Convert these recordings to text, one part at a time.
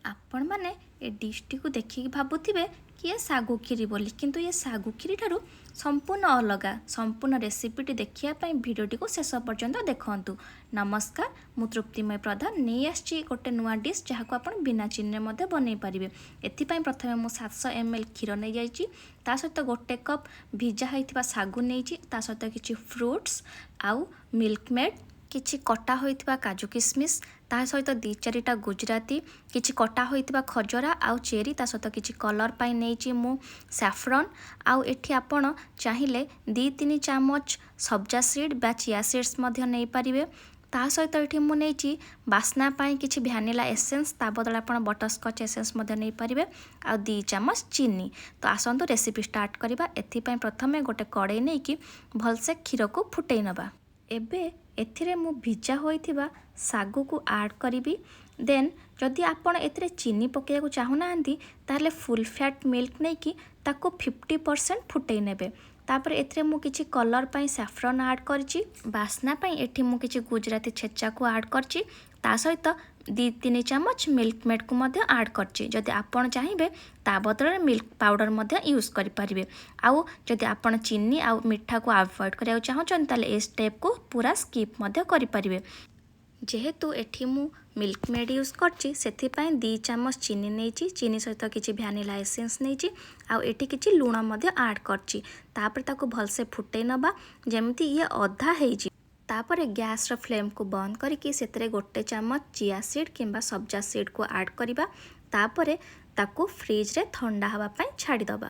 ଆପଣମାନେ ଏ ଡିଶ୍ଟିକୁ ଦେଖିକି ଭାବୁଥିବେ କି ଏ ଶାଗୁ କ୍ଷୀରି ବୋଲି, କିନ୍ତୁ ଏ ଶାଗୁ କ୍ଷୀରି ଠାରୁ ସମ୍ପୂର୍ଣ୍ଣ ଅଲଗା। ସମ୍ପୂର୍ଣ୍ଣ ରେସିପିଟି ଦେଖିବା ପାଇଁ ଭିଡ଼ିଓଟିକୁ ଶେଷ ପର୍ଯ୍ୟନ୍ତ ଦେଖନ୍ତୁ। ନମସ୍କାର, ମୁଁ ତୃପ୍ତିମୟ ପ୍ରଧାନ ନେଇ ଆସିଛି ଗୋଟେ ନୂଆ ଡିଶ୍, ଯାହାକୁ ଆପଣ ବିନା ଚିନିରେ ମଧ୍ୟ ବନେଇ ପାରିବେ। ଏଥିପାଇଁ ପ୍ରଥମେ ମୁଁ 700 ml କ୍ଷୀର ନେଇଯାଇଛି, ତା ସହିତ ଗୋଟେ କପ୍ ଭିଜା ହୋଇଥିବା ଶାଗୁ ନେଇଛି, ତା ସହିତ କିଛି ଫ୍ରୁଟ୍ସ ଆଉ ମିଲ୍କ ମେଡ୍, କିଛି କଟା ହୋଇଥିବା କାଜୁ କିସମିସ୍, ତା ସହିତ ଦୁଇ ଚାରିଟା ଗୁଜୁରାତି, କିଛି କଟା ହୋଇଥିବା ଖଜରା ଆଉ ଚେରି। ତା ସହିତ କିଛି କଲର୍ ପାଇଁ ନେଇଛି ମୁଁ ସାଫ୍ରନ୍। ଆଉ ଏଠି ଆପଣ ଚାହିଁଲେ 2-3 ଚାମଚ ସବ୍ଜା ସିଡ଼୍ ବା ଚିଆ ସିଡ଼୍ସ ମଧ୍ୟ ନେଇପାରିବେ। ତା ସହିତ ଏଠି ମୁଁ ନେଇଛି ବାସ୍ନା ପାଇଁ କିଛି ଭ୍ୟାନିଲା ଏସେନ୍ସ, ତା ବଦଳରେ ଆପଣ ବଟରସ୍କଚ୍ ଏସେନ୍ସ ମଧ୍ୟ ନେଇପାରିବେ, ଆଉ 2 ଚାମଚ ଚିନି। ତ ଆସନ୍ତୁ ରେସିପି ଷ୍ଟାର୍ଟ କରିବା। ଏଥିପାଇଁ ପ୍ରଥମେ ଗୋଟେ କଡ଼େଇ ନେଇକି ଭଲସେ କ୍ଷୀରକୁ ଫୁଟେଇ ନେବା। ଏବେ ଏଥିରେ ମୁଁ ଭିଜା ହୋଇଥିବା ଶାଗୁକୁ ଆଡ଼୍ କରିବି। ଦେନ୍ ଯଦି ଆପଣ ଏଥିରେ ଚିନି ପକାଇବାକୁ ଚାହୁଁନାହାନ୍ତି, ତାହେଲେ ଫୁଲ୍ ଫ୍ୟାଟ୍ ମିଲ୍କ ନେଇକି ତାକୁ 50% ଫୁଟେଇ ନେବେ। ତାପରେ ଏଥିରେ ମୁଁ କିଛି କଲର୍ ପାଇଁ ସାଫ୍ରନ୍ ଆଡ଼୍ କରିଛି। ବାସ୍ନା ପାଇଁ ଏଠି ମୁଁ କିଛି ଗୁଜୁରାତି ଛେଚାକୁ ଆଡ଼୍ କରିଛି। ତା ସହିତ 2-3 ଚାମଚ ମିଲ୍କ ମେଡ଼୍କୁ ମଧ୍ୟ ଆଡ଼୍ କରିଛି। ଯଦି ଆପଣ ଚାହିଁବେ, ତା ବଦଳରେ ମିଲ୍କ ପାଉଡ଼ର ମଧ୍ୟ ୟୁଜ୍ କରିପାରିବେ। ଆଉ ଯଦି ଆପଣ ଚିନି ଆଉ ମିଠାକୁ ଆଭଏଡ଼୍ କରିବାକୁ ଚାହୁଁଛନ୍ତି, ତାହେଲେ ଏ ଷ୍ଟେପ୍କୁ ପୁରା ସ୍କିପ୍ ମଧ୍ୟ କରିପାରିବେ। ଯେହେତୁ ଏଠି ମୁଁ ମିଲ୍କ ମେଡ଼୍ ୟୁଜ୍ କରିଛି, ସେଥିପାଇଁ 2 ଚାମଚ ଚିନି ନେଇଛି, ଚିନି ସହିତ କିଛି ଭ୍ୟାନିଲା ଏସେନ୍ସ ନେଇଛି ଆଉ ଏଠି କିଛି ଲୁଣ ମଧ୍ୟ ଆଡ଼୍ କରିଛି। ତାପରେ ତାକୁ ଭଲସେ ଫୁଟେଇ ନେବା, ଯେମିତି ଇଏ ଅଧା ହେଇଯିବ। ତାପରେ ଗ୍ୟାସ୍ର ଫ୍ଲେମ୍କୁ ବନ୍ଦ କରିକି ସେଥିରେ ଗୋଟେ ଚାମଚ ଚିଆ ସିଡ଼୍ କିମ୍ବା ସବ୍ଜା ସିଡ଼୍କୁ ଆଡ଼୍ କରିବା। ତାପରେ ତାକୁ ଫ୍ରିଜ୍ରେ ଥଣ୍ଡା ହେବା ପାଇଁ ଛାଡ଼ିଦେବା।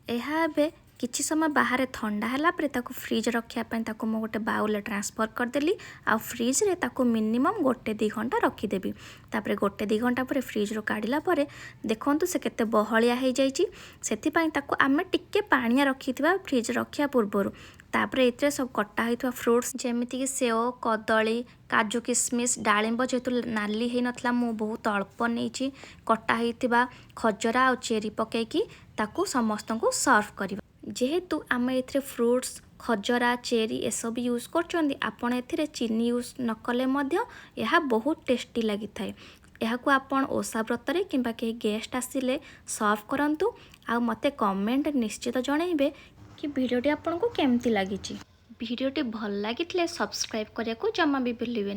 ଏହା ଏବେ କିଛି ସମୟ ବାହାରେ ଥଣ୍ଡା ହେଲା ପରେ ତାକୁ ଫ୍ରିଜ୍ ରଖିବା ପାଇଁ ତାକୁ ମୁଁ ଗୋଟେ ବାଉଲରେ ଟ୍ରାନ୍ସଫର୍ କରିଦେଲି ଆଉ ଫ୍ରିଜ୍ରେ ତାକୁ ମିନିମମ୍ 1-2 ଘଣ୍ଟା ରଖିଦେବି। ତାପରେ 1-2 ଘଣ୍ଟା ପରେ ଫ୍ରିଜ୍ରୁ କାଢ଼ିଲା ପରେ ଦେଖନ୍ତୁ, ସେ କେତେ ବହଳିଆ ହେଇଯାଇଛି। ସେଥିପାଇଁ ତାକୁ ଆମେ ଟିକେ ପାଣିଆ ରଖିଥିବା ଫ୍ରିଜ୍ ରଖିବା ପୂର୍ବରୁ। ତାପରେ ଏଥିରେ ସବୁ କଟା ହୋଇଥିବା ଫ୍ରୁଟ୍ସ, ଯେମିତିକି ସେଓ, କଦଳୀ, କାଜୁ କିସମିସ୍, ଡାଳିମ୍ବ ଯେହେତୁ ନାଲି ହେଇନଥିଲା, ମୁଁ ବହୁତ ଅଳ୍ପ ନେଇଛି, କଟା ହେଇଥିବା ଖଜରା ଆଉ ଚେରି ପକାଇକି ତାକୁ ସମସ୍ତଙ୍କୁ ସର୍ଭ କରିବା। ଯେହେତୁ ଆମେ ଏଥିରେ ଫ୍ରୁଟ୍ସ, ଖଜରା, ଚେରି ଏସବୁ ୟୁଜ୍ କରୁଛନ୍ତି, ଆପଣ ଏଥିରେ ଚିନି ୟୁଜ୍ ନ କଲେ ମଧ୍ୟ ଏହା ବହୁତ ଟେଷ୍ଟି ଲାଗିଥାଏ। ଏହାକୁ ଆପଣ ଓଷା ବ୍ରତରେ କିମ୍ବା କେହି ଗେଷ୍ଟ ଆସିଲେ ସର୍ଭ କରନ୍ତୁ ଆଉ ମୋତେ କମେଣ୍ଟ ନିଶ୍ଚିତ ଜଣାଇବେ କି ଭିଡ଼ିଓଟି ଆପଣଙ୍କୁ କେମିତି ଲାଗିଛି। ଭିଡ଼ିଓଟି ଭଲ ଲାଗିଥିଲେ ସବସ୍କ୍ରାଇବ୍ କରିବାକୁ ଜମା ବି ଭୁଲିବେନି।